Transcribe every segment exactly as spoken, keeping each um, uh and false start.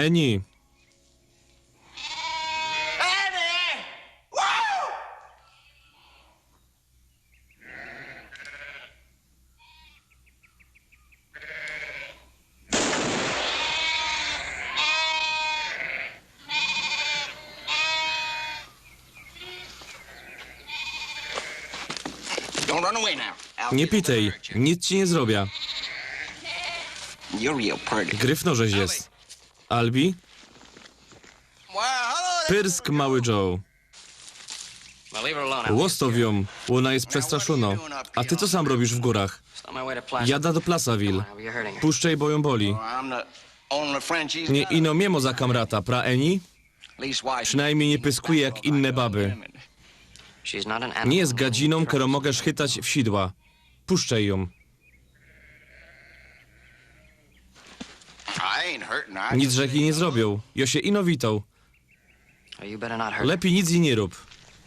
Annie. Don't run away now. I'll Nie get you the pitej, hurt. Nic ci nie zrobię. You're real pretty. Gryfno żeś jest. Albi? Wow, hello there, Pyrsk, little mały Joe. Joe. Well, leave her alone. Łostow ją, ôna jest przestraszonŏ. A ty co sam robisz w górach? Just on my way to Plaza. Jada do Placerville. Come on, Albie, you're hurting her. Puszczej, bo ją boli. Oh, I'm the only friend she's Nie got. Ino mie mo za kamrata, pra Annie? At least why she Przynajmnij niy pyskuje jak inne baby. She's not an animal. Nie jest gadzinōm, kerõ mogã chwytać w sidła. Puszczej ją. I ain't hurting her. I Nic just żech jij nie zrobiōł. Jŏ sie ino witōł. Oh, you better not hurt her. Lepij nic jij nie rōb.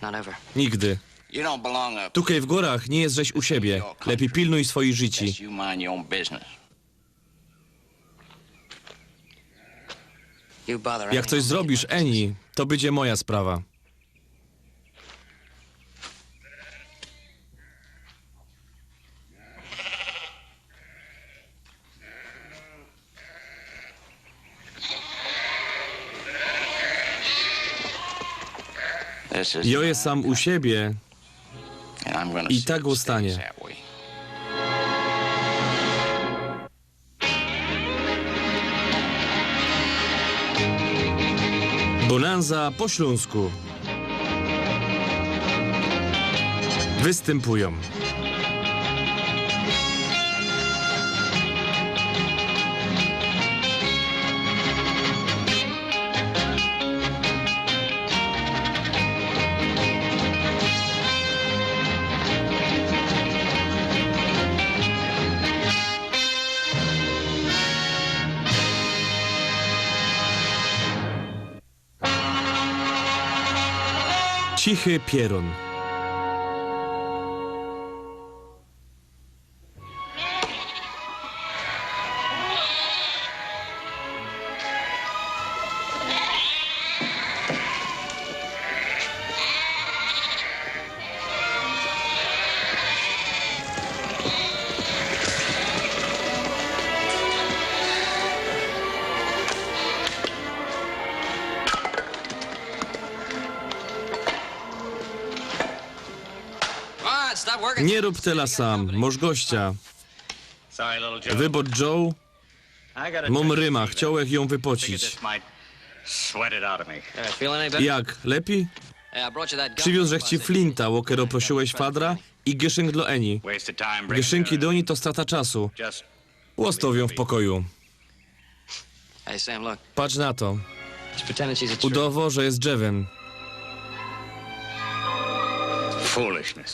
Not ever. Nigdy. You don't belong up. Tukej w gōrach niy jest żeś u siebie. Lepij pilnuj swojij życi. Best you mind your own business. You bother Jak coś Annie, zrobisz, Annie, to bydzie moja sprawa. This is Jŏ je sam u siebie. And I'm gonna I tak ôstanie. Stay that way. Bonanza po ślōnsku. Wystympujōm Cichy pierōn. Nie rōb tela sam, mosz gościa. Wybŏcz, Joe. Mōm ryma, chciołech jã wypocić. Jak, lepij? Prziwiōzłech ci flinta, ô kerõ prosyłeś fadra, i gyszynk dlŏ Annie. Gyszynki do nij to strata czasu. Ôstŏw jã w pokoju. Patrz na to. Udŏwŏ, że je drzewym.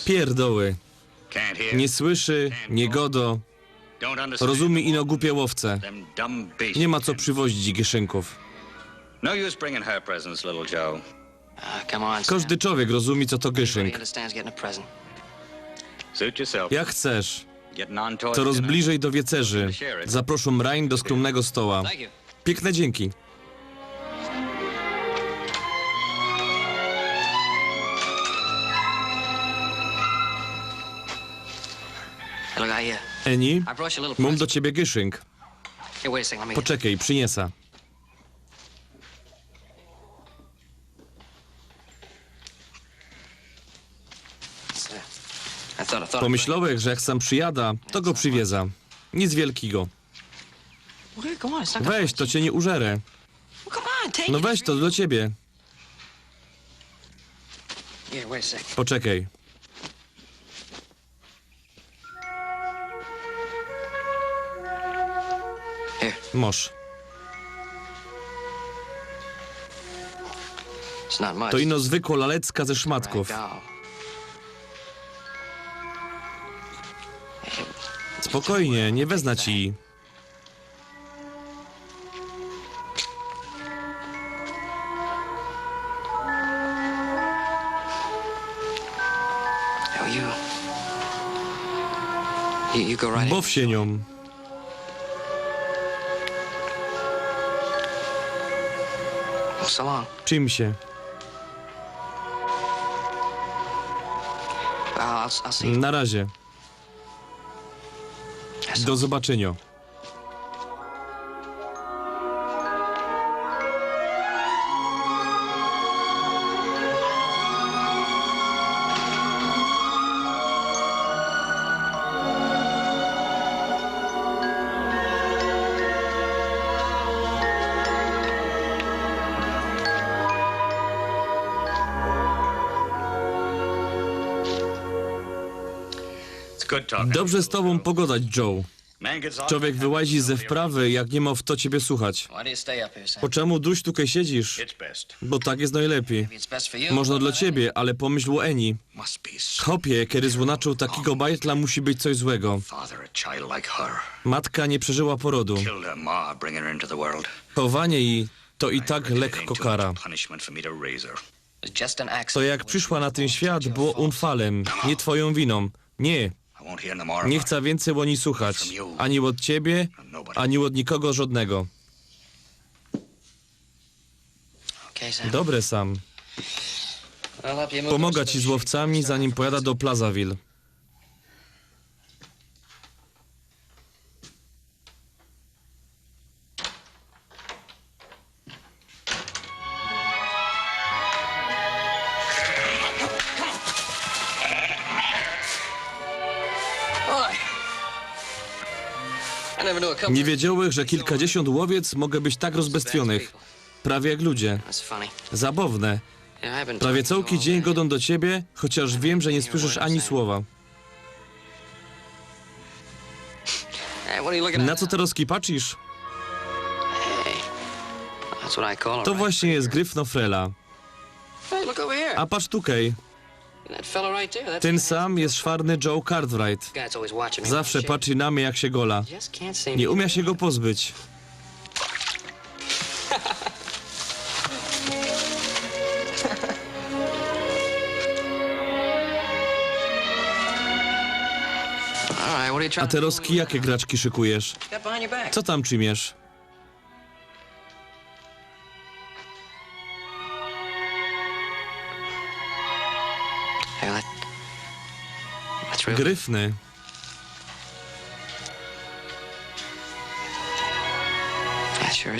Pierdoły. Nie słyszy, nie gŏdŏ. Rozumie ino gupie łowce. Niy ma co prziwŏzić gyszynków. Kożdy człowiek rozumie, co to gyszynk. Jak chcesz. Coroz bliżyj do wieczerzy. Zaprŏszōm rań do skrōmnego stoła. Piykne dziynki. Annie, mōm do ciebie gyszynk. Poczekej, prziniesã. Pomyślołech, że jak sam przijada, to go prziwiezã. Nic wielkigo. Weź, to ciã niy użere. No weź, to dlŏ ciebie. Poczekej. Mosz. To ino zwykło lalecka ze szmatkōw. Spokojnie, niy weznã ci jij. Bŏw sie niōm. So long. Trzimij się. I'll, I'll see you. Na razie. Do zobaczyniŏ. Dobrze z tobą pogadać, Joe. Człowiek wyłazi ze wprawy, jak niy ma fto ciebie słuchać. Po czemu duś tukej siedzisz? Bo tak jest nojlepij. Możno dlŏ ciebie, ale pomyśl ô Annie. Chopie, kery złōnaczōł takigo bajtla, musi być coś złego. Matka niy przeżyła porodu. Chowanie ji to i tak lekko kara. To, jak prziszła na tyn świat, było unfalym, niy twojōm winōm. Niy. Niy chcã wiyncyj ô nij słuchać. Ani ôd ciebie, ani ôd nikogo żŏdnego. Dobre, Sam. Pōmogã ci z łowcami, zanim pojadã do Plazawill. Niy wiedziołech, że kilkadziesiōnt łowiec może być tak rozbestwiōnych. Prawie jak ludzie. Zabawne. Prawie cołki dziyń godōm do ciebie, chociŏż wiym, że niy słyszysz ani słowa. Na co ty rozkipaczysz? To właśnie jest gryfno Frela. A patrz tukej. Tyn sam jest szwarny Joe Cartwright. Zawsze patrzi na mie, jak sie golã. Niy umiã sie go pozbyć. A terŏzki jakie graczki szykujesz? Co tam trzimiesz? Gryfny.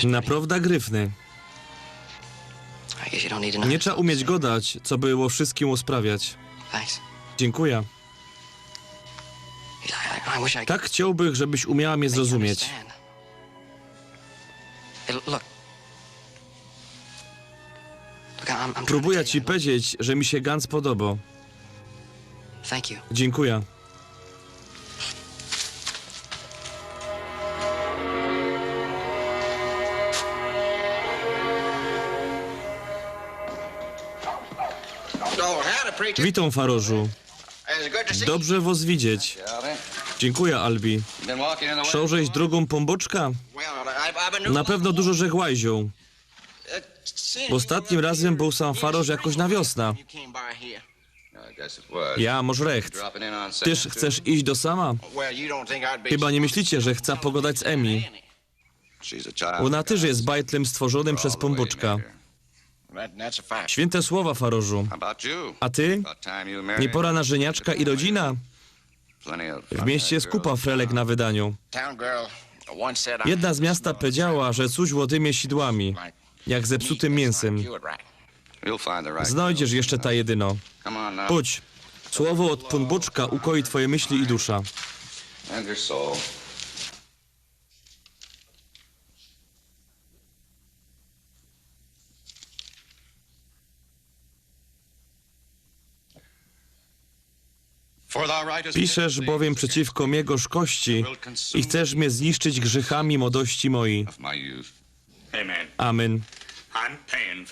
Naprŏwdã gryfny. Niy trza umieć godać, coby ô wszyskim ôsprawiać. Dziynkuja. Tak chciołbych, żebyś umiała mie zrozumieć. Prōbujã ci pedzieć, że mi sie gans podobŏ. Dziynkuja. Witōm, farożu. Dobrze wŏs widzieć. Dziynkuja, Albi. Szołżeś drōgōm Pōnbōczka? Na pewno dużo żech łajziōł. Bo ôstatnim razym bōł sam faroż jakoś na wiosna. Ja, mosz recht. Tyż chcesz iś do sama? Chyba niy myślicie, że chcã pogodać z Emi. Ôna tyż jest bajtlym stworzonym bez Pōnbōczka. Świynte słowa, farożu. A ty? Niy pora na żyniaczka i rodzina? W mieście jest kupa frelek na wydaniu. Jedna z miasta powiedziała, że coś ôdymie sidłami, jak zepsutym miysym. Znojdziesz jeszcze ta jedyno. Pōdź. Słowo ôd Pōnbōczka ukoi twoje myśli i dusza. Piszesz bowiem przeciwko mie gorzkości i chcesz mie zniszczyć grzechami młodości mojij. Amen.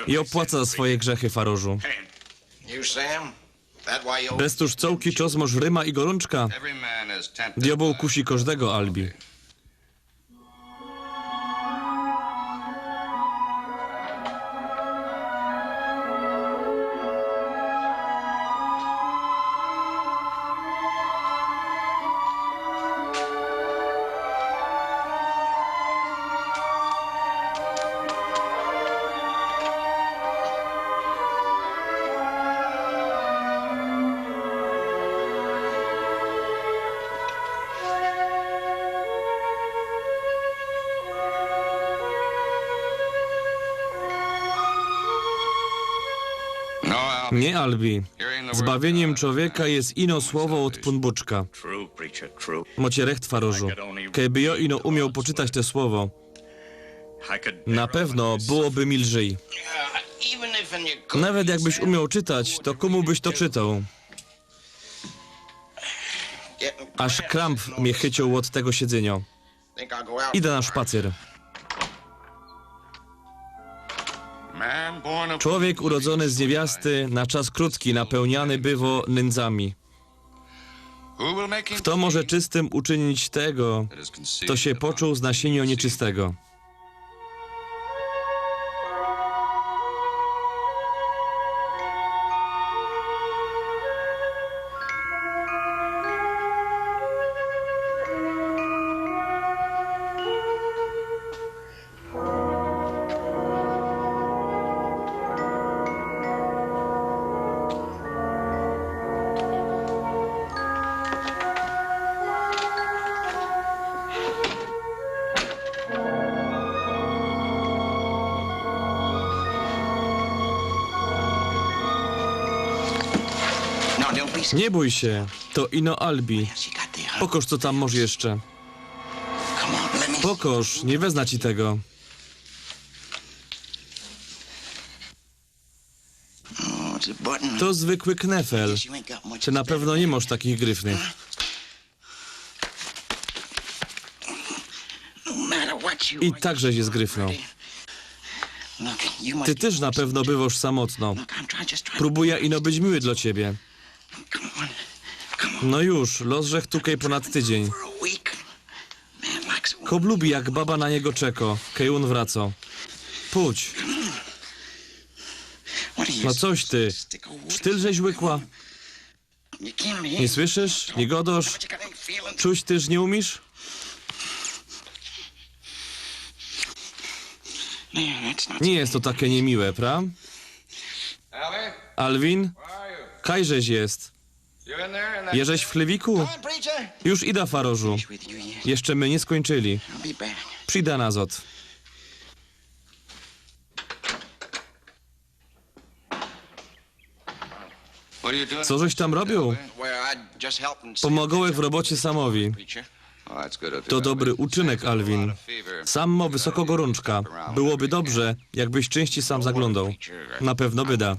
I ôpłacã za swoje grzechy, farożu. Bez tōż cołki czas mosz ryma i gorōnczka. Diobeł kusi kożdego, Albi. Niy, Albi. Zbawiyniym człowieka je ino słowo ôd Pōnbōczka. Mocie recht, farożu. Kejby jo ino umioł poczytać te słowo, na pewno byłoby mi lżyj. Nawet jakbyś umioł czytać, to kōmu byś to czytoł? Aż kramp mie chyciōł ôd tego siedzynio. Idã na szpacyr. Człowiek urodzōny z niewiasty na czas krōtki napełniany bywo nyndzami. Fto może czystym uczynić tego, fto sie poczōł z nasiynio nieczystego? Niy bōj sie, to ino Albi. Pokŏż, co tam mosz jeszcze. Pokŏż, niy wezna ci tego. To zwykły knefel. Ty na pewno niy mosz takich gryfnych. I tak żeś je zgryfnōł. Ty tyż na pewno bywosz samotno. Prōbujã ino być miły dlŏ ciebie. No już, lŏz żech tukej pōnad tydziyń. Chop lubi, jak baba na niego czekŏ, kej ôn wracŏ. Pōdź. No coś ty. Sztyl żeś łykła? Niy słyszysz? Niy gŏdŏsz? Czuć tyż niy umiysz? Niy je to take niymiłe, pra? Alwin? Kaj żeś je? Jeżeś w chlywiku? Już idã, farożu. Jeszcze my niy skōńczyli. Przidã nazŏd. Co żeś tam robiōł? Pōmŏgōłech w robocie Samowi. To dobry uczynek, Alwin. Sam mŏ wysoko gorōnczka. Byłoby dobrze, jakbyś czyńścij sam zaglōndŏł. Na pewno byda.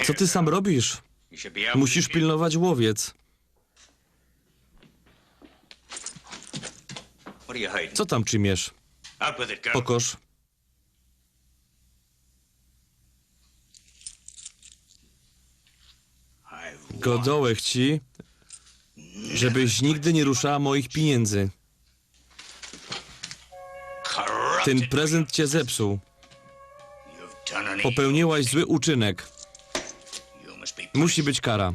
Co ty sam robisz? Musisz pilnować ôwiec. Co tam trzimiysz? Pokŏż. Gŏdołech ci, żebyś nigdy niy ruszała moich piniyndzy. Tyn prezynt cie zepsuł. Popełniłaś zły uczynek. Musi być kara.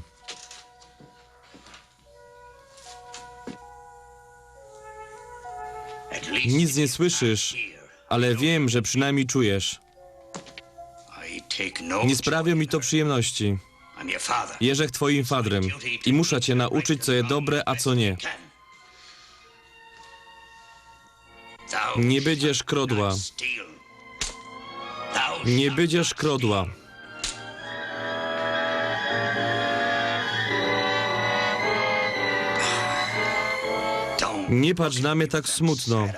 Nic niy słyszysz, ale wiym, że przinajmnij czujesz. Niy sprawiŏ mi to przijymności. Jeżech twojim fadrym i musza cie nauczyć, co je dobre, a co niy. Niy bydziesz krodła. Niy bydziesz krodła. Niy patrz na mie tak smutno.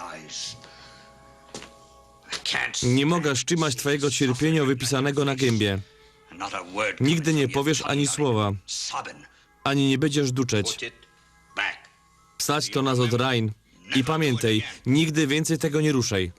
Niy moga strzimać twojego cierpiynio wypisanego na gynbie. Nigdy niy powiysz ani słowa. Ani niy bydziesz duczeć. Wsadź to nazŏd, Ryan. I pamiyntej, nigdy wiyncyj tego niy ruszej.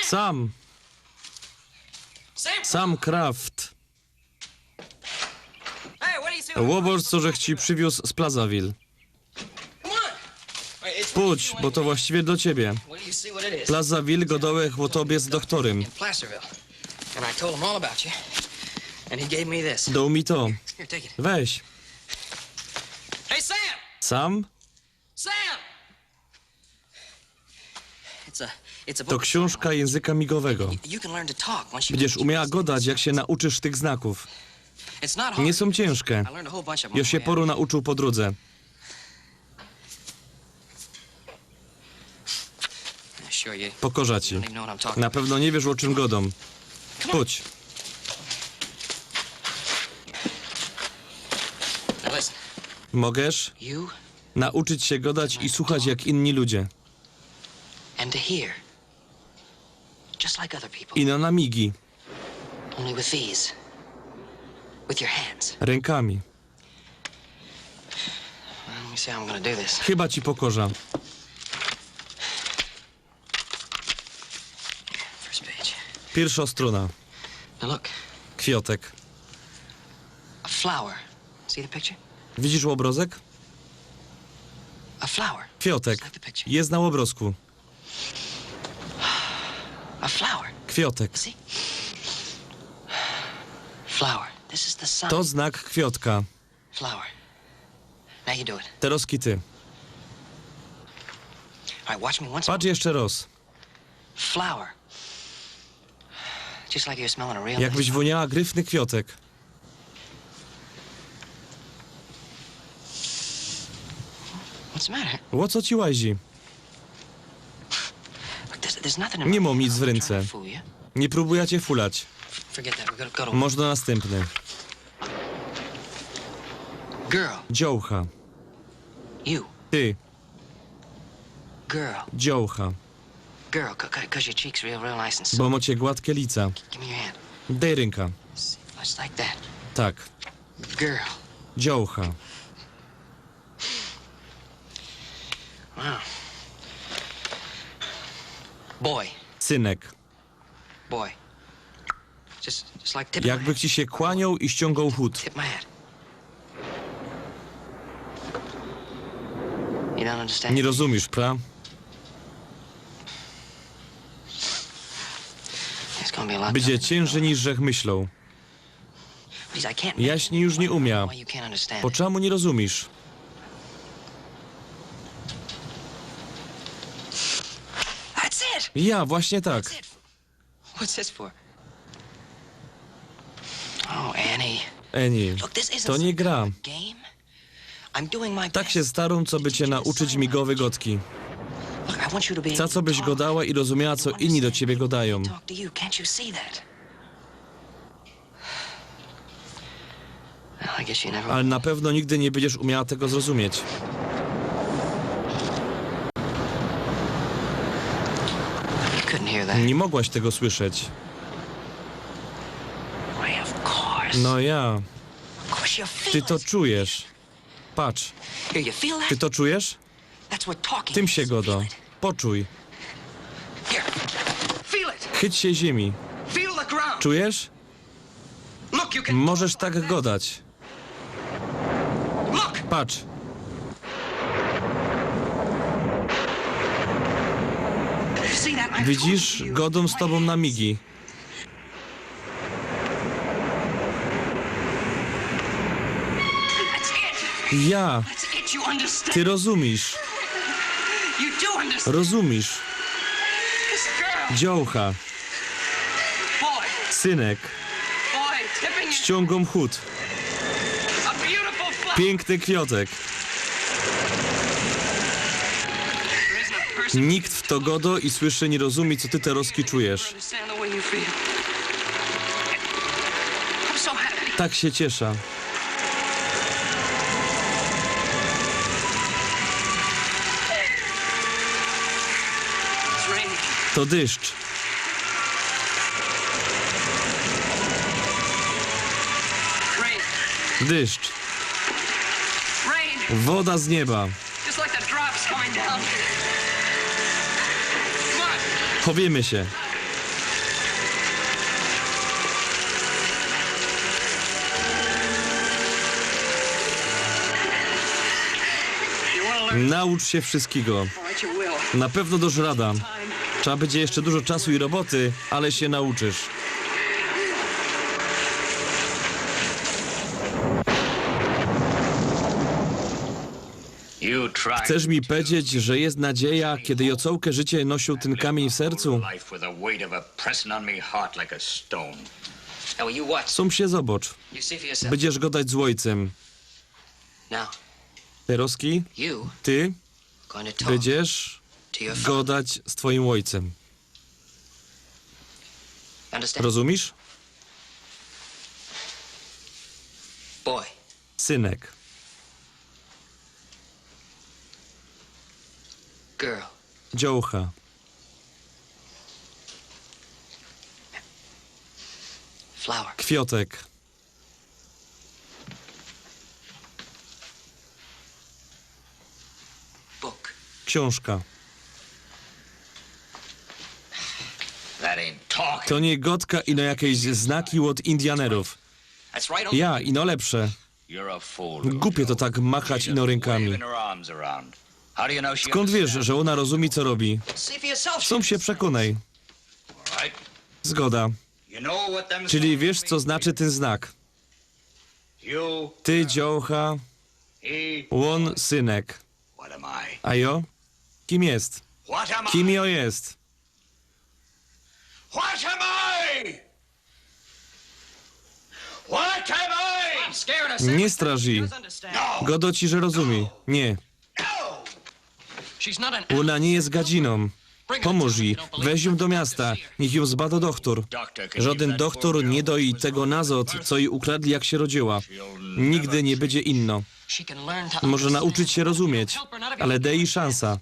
Sam. Sam Kraft. Łobor, co żech ci przywiōz z Plazzaville. Pōdź, bo to właściwie do ciebie. Plazzaville godołech ô tobie z dochtorym. Doł mi to. Weź. Sam? To ksiōnżka jynzyka migowego. Bydziesz umiała godać, jak sie nauczysz tych znakōw. Nie sōm ciynżke. Jŏ sie poro nauczōł po drōdze. Pokorzã ci. Na pewno niy wiysz, ô czym godōm. Pōdź. Mogesz nauczyć sie godać i słuchać jak inni ludzie. Ino na migi. Rynkami. Chyba ci pokorzã. Piyrszŏ strōna. Kwiŏtek. Widzisz ôbrŏzek? Kwiŏtek. Je na ôbrŏzku. Kwiŏtek. To znak kwiŏtka. Terŏz ty. Patrz jeszcze rŏz. Jakbyś wōniała gryfny kwiŏtek. Ô co ci łazi? Niy mōm nic w rynce. Niy prōbujã cie fulać. Możno nastympny. Dziołcha. Ty. Dziołcha. Bo mŏcie gładke lica. Dej rynka. Tak. Dziołcha. Synek. Jakbych ci sie kłanioł i ściōngoł hōd. Niy rozumisz, pra? Bydzie ciynżyj niż żech myśloł. Jaś już niy umiã. Po czymu niy rozumisz? Ja, właśnie tak. Annie, to niy gra. Tak sie starōm, coby cie nauczyć migowyj godki. Chcã, cobyś godała i rozumiała, co inni do ciebie godajōm. Ale na pewno nigdy niy bydziesz umiała tego zrozumieć. Niy mogłaś tego słyszeć. No ja. Ty to czujesz. Patrz. Ty to czujesz? Tym sie godo. Poczuj. Chyć sie ziymi. Czujesz? Możesz tak godać. Patrz. Widzisz? Godōm z tobōm na migi. Ja. Ty rozumisz. Rozumisz. Dziołcha. Synek. Ściōngōm hōd. Piykny kwiŏtek. Nikt, fto godo i słyszy, niy rozumie, co ty terŏzki czujesz. Tak sie ciesza. To deszcz. Deszcz. Woda z nieba. Chowiymy sie. Naucz się wszystkiego. Na pewno dasz rada. Trzeba będzie jeszcze dużo czasu i roboty, ale się nauczysz. Chcesz mi powiedzieć, że jest nadzieja, kiedy jo cołke życie nosił ten kamień w sercu? Sōm, sie zobacz. Bydziesz godać z ôjcym. Teroski, ty bydziesz godać z twojim ôjcym. Rozumisz? Synek. Dziołcha. Kwiôtek. Ksiōnżka. To niy godka, ino jakeś znaki ôd Indianerōw. Ja, ino lepsze. Głupie to tak machać ino rynkami. Skōnd wiysz, że ôna rozumie, co robi? Sōm, sie przekōnaj. Zgoda. Czyli wiysz, co znaczy tyn znak? Ty, dziołcha, ôn, synek. A jo? Kim jest? Kim jo jest? Niy straż ji. Godo ci, że rozumie. Niy. Ôna niy jest gadzinōm. Pōmōż ji, weź jōm do miasta, niych jōm zbado dochtor. Żodyn dochtor niy dŏ ji tego nazŏd, co ji ukradli, jak sie rodziyła. Nigdy niy bydzie inno. Może nauczyć sie rozumieć, ale dej ji szansa.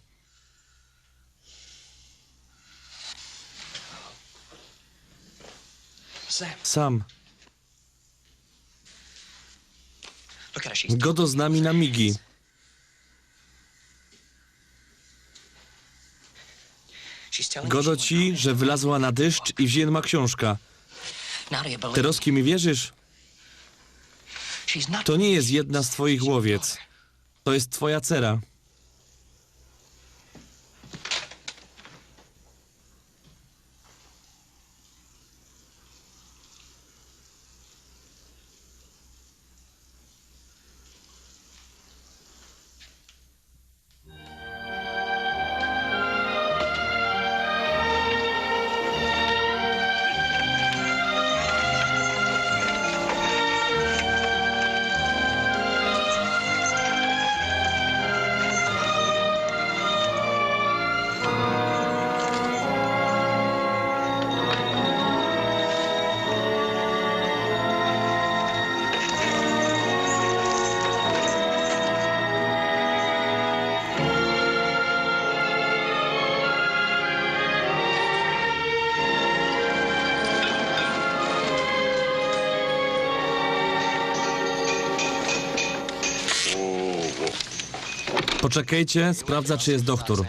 Sam. Godo z nami na migi. Godo ci, że wylazła na dyszcz i wziyntła ksiōnżka. Teroski mi wierzysz? To niy jest jedna z twojich ôwiec. To jest twoja cera. Poczekejcie, sprawdzã, czy jest dochtor.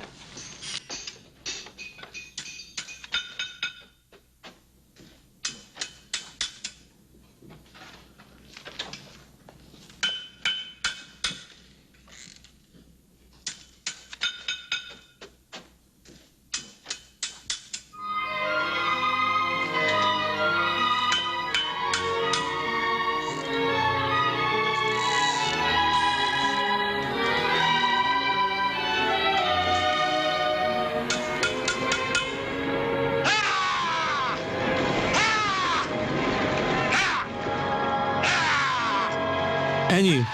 Annie!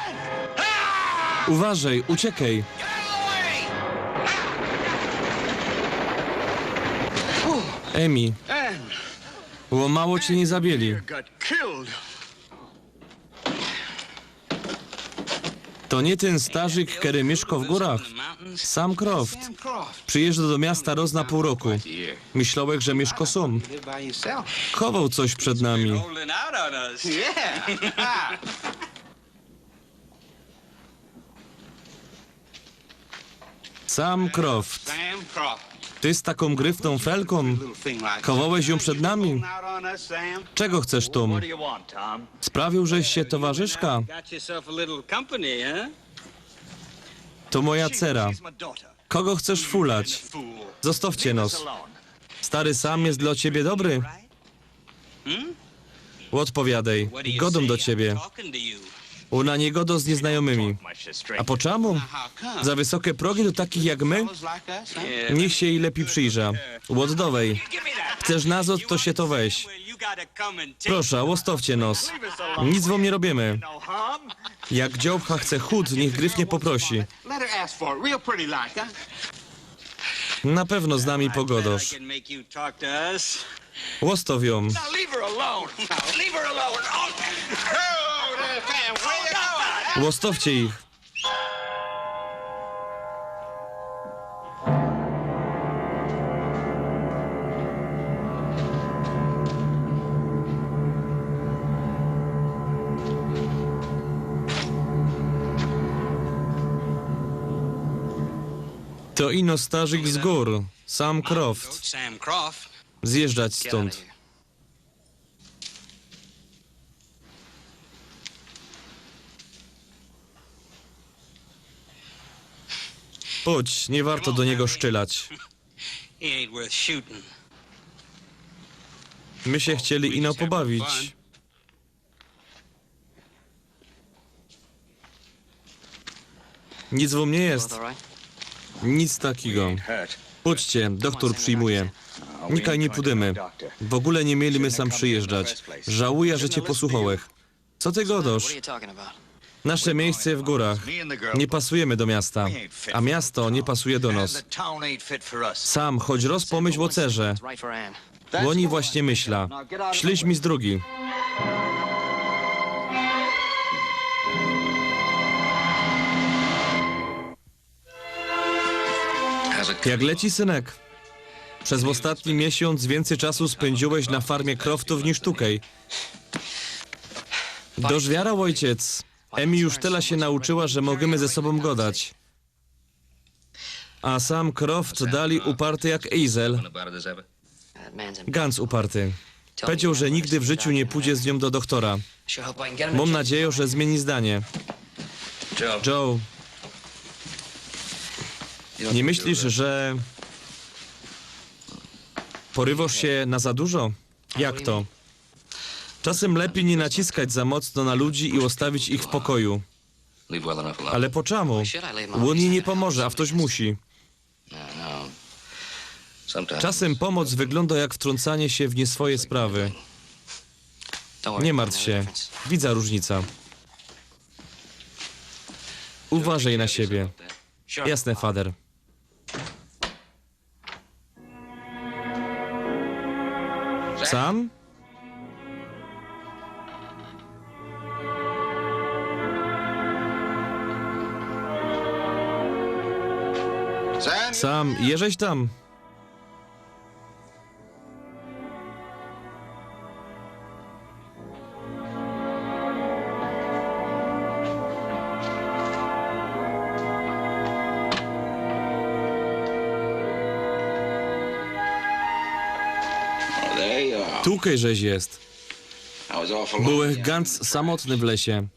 Uważaj, uciekaj! Emi! Ô mało ciã niy zabiyli. To niy tyn starzik, kery miyszko w gōrach? Sam Croft. Przijyżdżŏ do miasta roz na pōł roku. Myślołech, że miyszkŏ sōm. Chowoł coś przed nami. Sam Croft. Ty z takōm gryfnōm felkōm? Chowołeś jōm przed nami? Czego chcesz, Tom? Sprawiōł żeś sie towarzyszka? To moja cera. Kogo chcesz fulać? Zostawcie nos. Stary Sam jest dla ciebie dobry? Ôdpowiadej, godōm do ciebie. Ôna niy godo z niyznajōmymi. A po czymu? Za wysokie progi do takich jak my? Niych sie jij lepij przyjrza. Ôddowej. Chcesz nazod, to sie to weź. Proszã, ôstawcie nos. Nic wōm niy robiymy. Jak dziołcha chce chōd, niych gryfnie poprosi. Na pewno z nami pogodosz. Ôstaw jōm. Ôstawcie ich. To ino starzik z gōr, Sam Croft. Zjeżdżać stōnd. Pōdź, niy warto do niego szczelać. My sie chcieli ino pobawić. Nic wōm niy jest. Nic takigo. Pōdźcie, dochtor przijmuje. Nikaj niy pōdymy. W ogōle niy mieli my sam przijyżdżać. Żałujã, że cie posłuchołech. Co ty godosz? Nasze miejsce w gōrach. Niy pasujymy do miasta. A miasto niy pasuje do nos. Sam, choć roz pōmyśl ô cerze. Ô nij właśnie myślã. Ślizm mi z drōgi. Jak leci, synek? Przez ôstatni miesiōnc wiyncyj czasu spyndziłeś na farmie Croftōw niż tukej. Dożwiarał, ôjciec. Emi już tela sie nauczyła, że możymy ze sobōm godać. A Sam Croft dalij uparty jak ejzel. Ganz uparty. Powiedzioł, że nigdy w życiu niy pōdzie z niōm do dochtora. Mōm nadziejã, że zmiyni zdanie. Joe, niy myślisz, że porywosz sie na za dużo? Jak to? Czasym lepij niy naciskać za mocno na ludzi i ôstawić ich w pokoju. Ale po czymu? Ôn nij niy pōmoże, a ftoś musi. Czasym pōmoc wyglōndo jak wtrōncanie sie w niy swoje sprawy. Niy martw sie. Widzã rōżnica. Uważej na siebie. Jasne, fader. Sam? Sam, jeżeś tam? Tukej żeś jest. Byłech ganz samotny w lesie.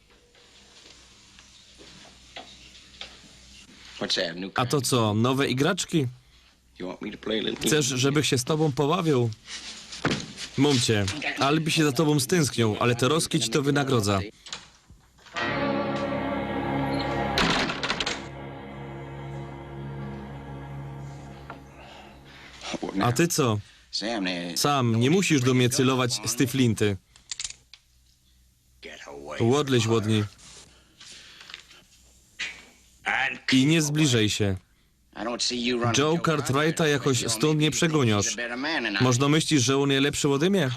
A to co, nowe igraczki? Chcesz, żebych sie z tobōm pobawiōł? Mōm cie. Ale by sie za tobōm stynknioł, ale te roski ci to wynagrodzã. A ty co? Sam, niy musisz do mie celować z tyj flinty. Ôdleź ôd nij. I niy zbliżej sie. Joe Cartwrighta jakoś stōnd niy przegōniosz. Możno myślisz, że ôn je lepszy ôdy mie?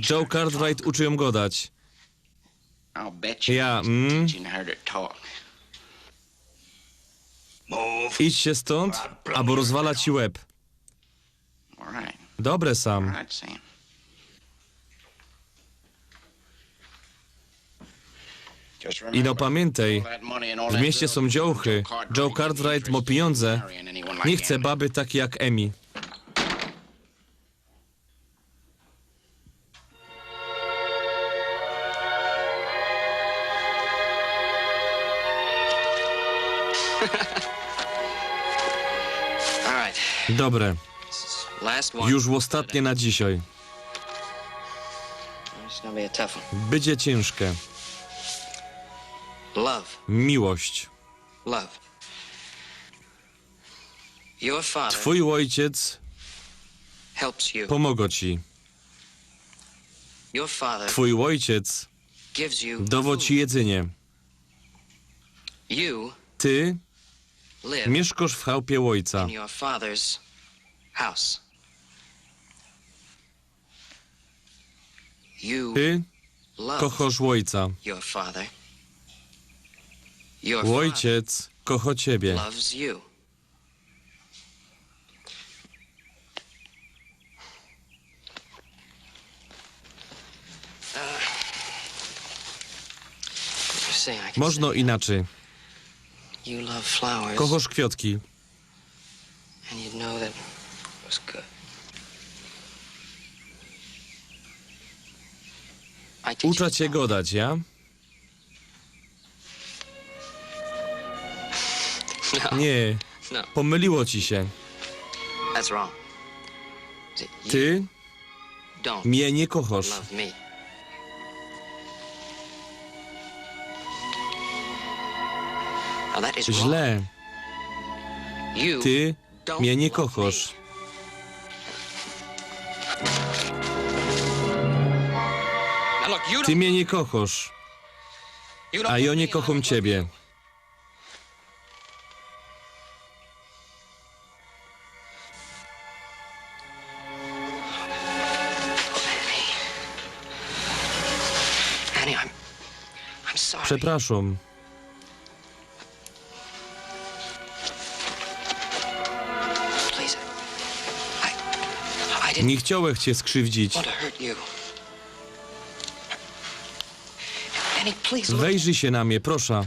Joe Cartwright uczył jōm godać. Ja, mm. Idź sie stōnd, abo rozwalã ci łeb. Dobre, Sam. Ino pamiyntej, w mieście sōm dziołchy, Joe Cartwright mo pijōndze, niy chce baby takij jak Emi. Dobre. Już ôstatnie na dzisiej. Bydzie ciynżkie. Miłość. Twōj ôjciec pōmogo ci. Twōj ôjciec dowo ci jedzynie. Ty miyszkosz w chałpie ôjca. Ty kochosz ôjca. Ôjciec kocho ciebie. Możno inaczyj. Kochosz kwiŏtki. Uczã cie godać, ja? Niy, pōmyliło ci sie. Ty mie niy kochosz. Źle. Ty mie niy kochosz. Ty mie niy kochosz. A jŏ niy kochōm ciebie. Przeprŏszōm. Niy chciołech cie skrzywdzić. Wejrzyj sie na mie, proszã.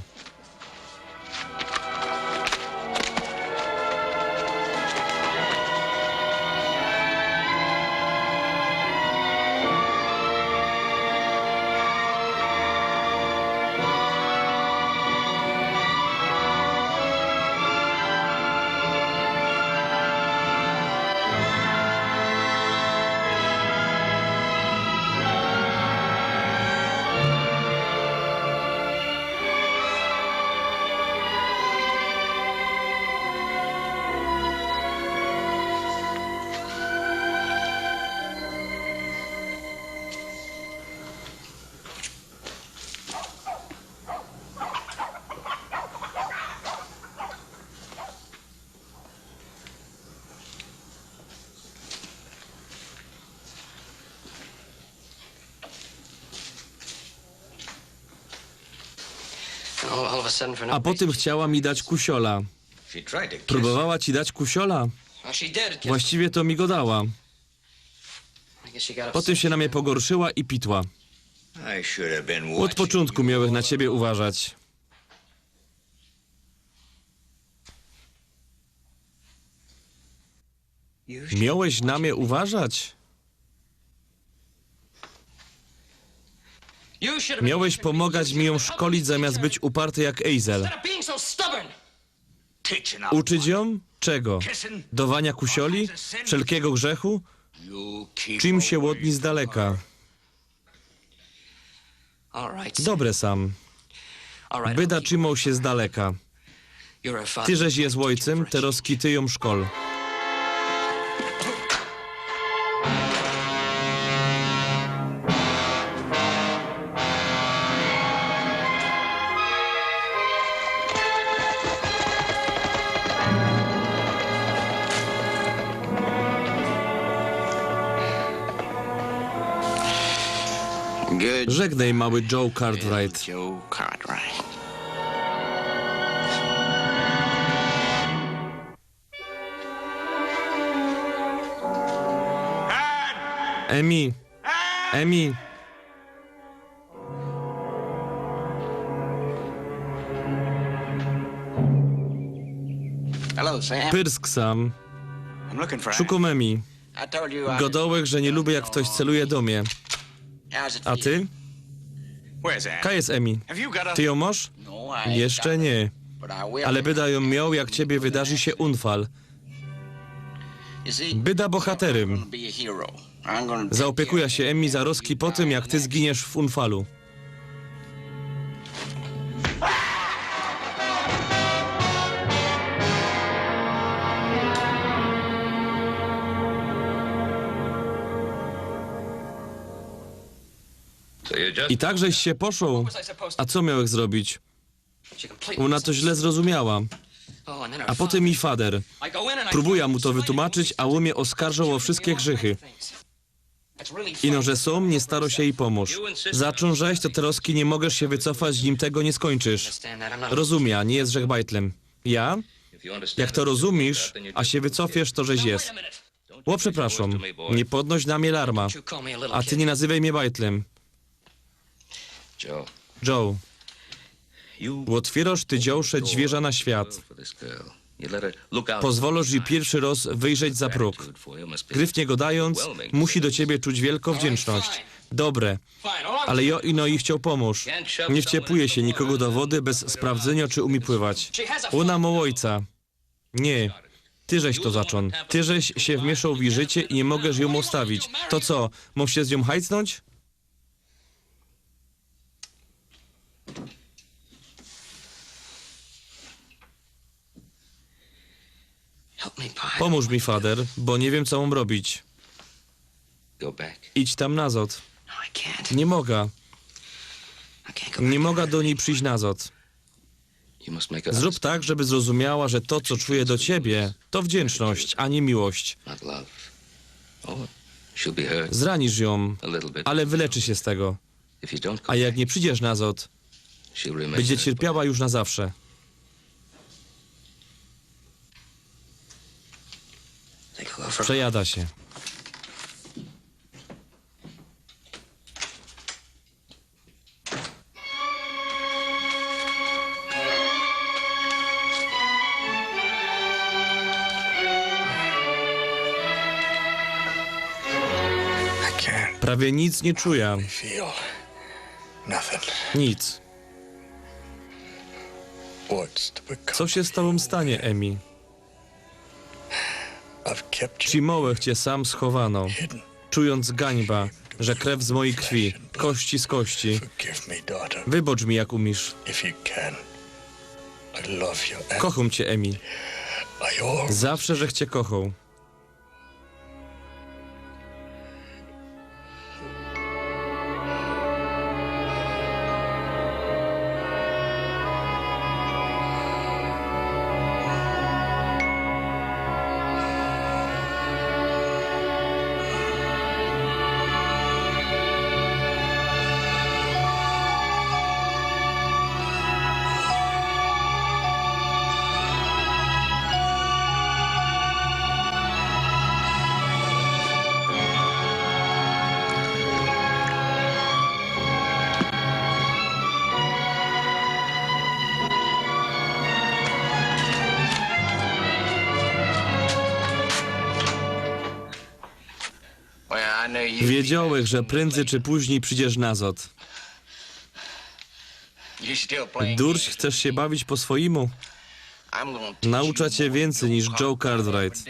A potym chciała mi dać kusiola. Prōbowała ci dać kusiola? Właściwie to mi go dała. Potym sie na mie pogorszyła i pitła. Ôd poczōntku miołech na ciebie uważać. Miołeś na mie uważać? Miołeś pōmŏgać mi jōm szkolić, zamiast być uparty jak Azel. Uczyć jōm? Czego? Dŏwania kusioli? Wszelkigo grzechu? Trzim sie ôd nij z daleka. Dobre sam. Byda trzimoł sie z daleka. Ty żeś je ôjcym, terŏz kij ty jōm szkol. Żegnej, mały Joe Cartwright. Emi. Emi. Pyrsk sam. Szukōm Emi. Godołech, że niy lubiã, jak ftoś celuje do mie. A ty? Kaj je Emi? Ty jōm mosz? Jeszcze niy. Ale byda jōm mioł, jak ciebie wydarzi sie unfal. Byda bohaterym. Zaopiekuja sie Emi zarozki po tym, jak ty zginiesz w unfalu. I tak żeś sie poszoł. A co miołech zrobić? Ōna to źle zrozumiała. A potym i fader. Prōbuja mu to wytumaczyć, a ōm mie ôskarżoł ô wszyjske grzychy. Ino, że sōm niy staro sie i pōmōż. Zaczōnżeś, to terozki niy mogosz sie wycofać, nim tego niy skōńczysz. Rozumia, niy jeżech bajtlym. Ja? Jak to rozumisz, a sie wycofiesz, to żeś je. Ô, przepraszōm. Niy podnoś na mie larma. A ty niy nazywej mie bajtlym. Joe, ôtwiyrosz ty, dziołsze, dźwiyrzã na świat. Pozwolosz jij piyrszy roz wyjrzeć za prōg. Gryfnie godajōnc, musi do ciebie czuć wielko wdziynczność. Dobre. Ale jo ino ji chcioł pōmōż. Niy wciepuje sie nikogo do wody bez sprawdzynio, czy umie pływać. Ōna mo ôjca. Niy. Ty żeś to zaczōn. Ty żeś sie wmiyszōł w jij życie i niy mogosz jōm ôstawić. To co, mōsz sie z niōm hajcnōńć? Pōmōż mi, fader, bo niy wiym, co mōm robić. Idź tam nazod. Niy moga. Niy moga do nij przijś nazod. Zrōb tak, żeby zrozumiała, że to, co czuje do ciebie, to wdziynczność, a niy miłość. Zranisz jōm, ale wyleczy sie z tego. A jak niy przidziesz nazod, bydzie cierpiała już na zawsze. Przejada sie. Prawie nic niy czuja. Nic. Co sie z tobōm stanie, Emi? Trzimało cie sie sam schowano, czujōnc gańba, że krew z mojij krwi, kości z kości. Wybocz mi, jak umiysz. Kochōm cie, Emi. Zawsze żech cie kochoł. Wiedziołech, że pryndzej czy pōźnij przidziesz nazod. Durś, chcesz sie bawić po swojimu? Nauczã cie wiyncyj niż Joe Cartwright.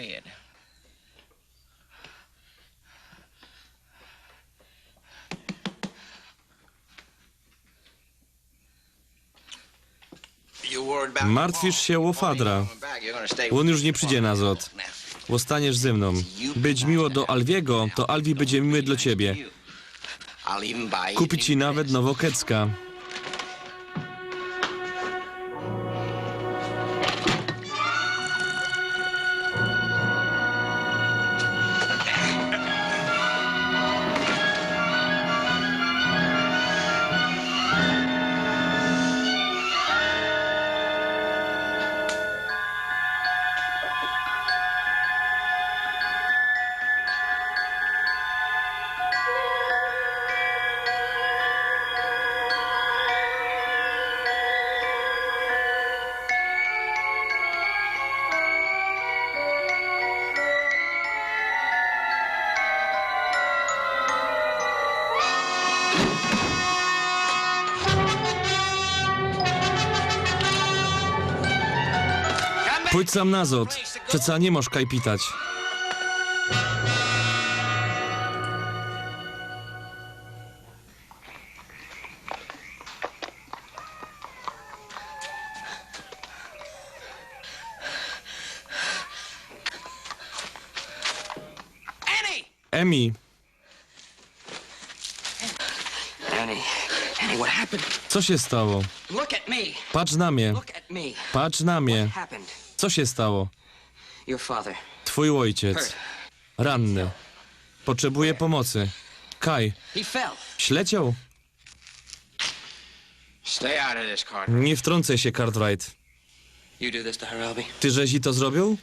Martwisz sie ô fadra. Ôn już niy przidzie nazod. Ôstaniesz zy mnōm. Bydź miło do Alwiego, to Alwi bydzie miły do ciebie. Kupi ci nawet nowo kecka. Pōdź sam nazŏd. Przeca niy mosz kaj pitać. Emi! Annie, Annie, what happened? Co sie stało? Look at me. Patrz na mie. Look at me. Patrz na mie. What happened? Co sie stało? Your father. Twōj ôjciec. Hurt. Ranny. Potrzebuje pomocy. Kaj. He fell. Ślecioł? Stay out of this, Cartwright. Niy wtrōncaj sie, Cartwright. You do this to her, Albie? Ty żeś ji to zrobiōł?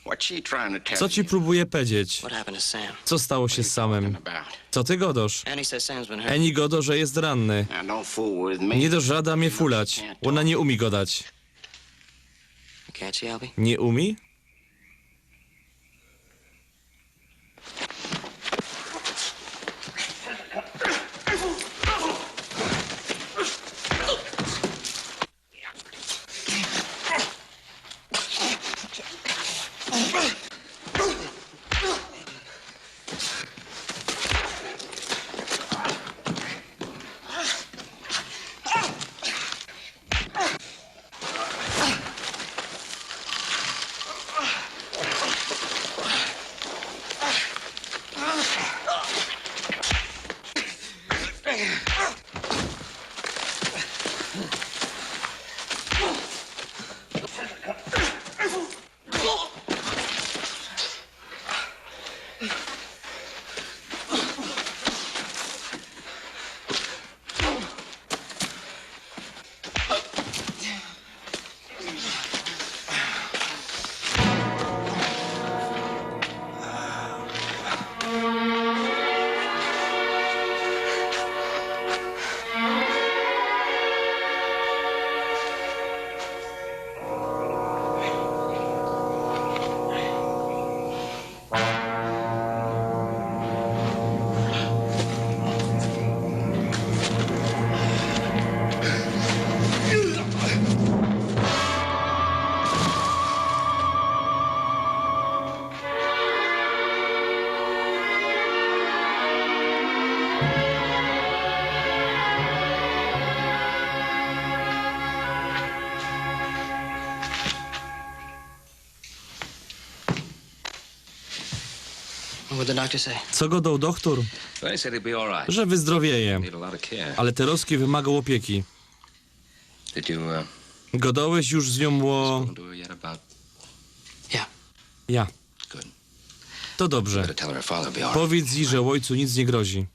What's she trying to tell Co ci you? Prōbuje powiedzieć? What happened to Sam? Co stało sie z Samym? About? Co ty gŏdŏsz? Annie says Sam's been hurt. Annie gŏdŏ, że je ranny. Now don't fool with me. Niy dŏsz rada mie fulać. Ôna niy umie gŏdać. Can't she, Albie? Niy umie? What did the doctor say? Co gŏdŏł dochtor? They said he'll be all right. Że wyzdrowieje. Need a lot of care. Ale teroz wymagŏ ôpieki. Did you, uh, Gŏdŏłeś już z niōm ô spoken to her yet about Ja. Ja. Good. To dobrze. Better tell her father will be all right. Powiydz ji, że ôjcu nic niy grozi.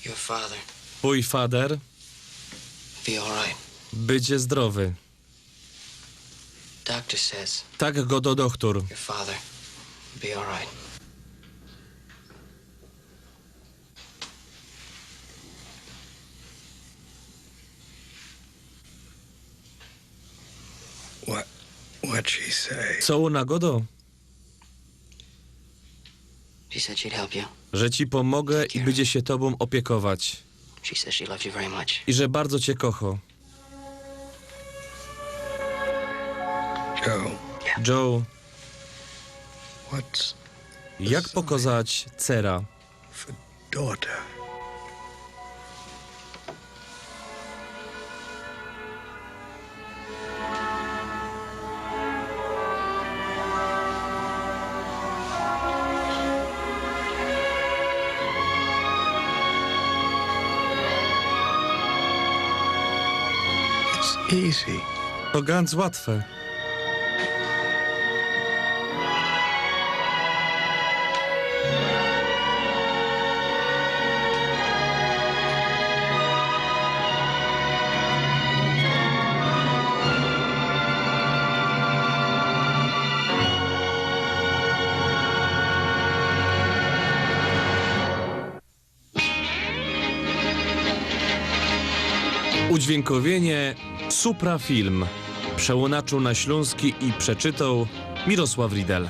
Your father. Twōj fader Be all right. Bydzie zdrowy. Doctor says Tak gŏdŏ dochtor. Your father be all right. What, what'd she say? Co ôna gŏdŏ? She said she'd help you. Że ci pomogę i bydzie sie tobōm ôpiekować. She says she loves you very much. I że bardzo cię kocho. Joe. Joe, What's jak pokazać cera? For daughter. It's easy. To ganz łatwe. Udźwiękowienie Suprafilm. Przełōnacziōł na ślōnski i przeczytoł Mirosław Riedel.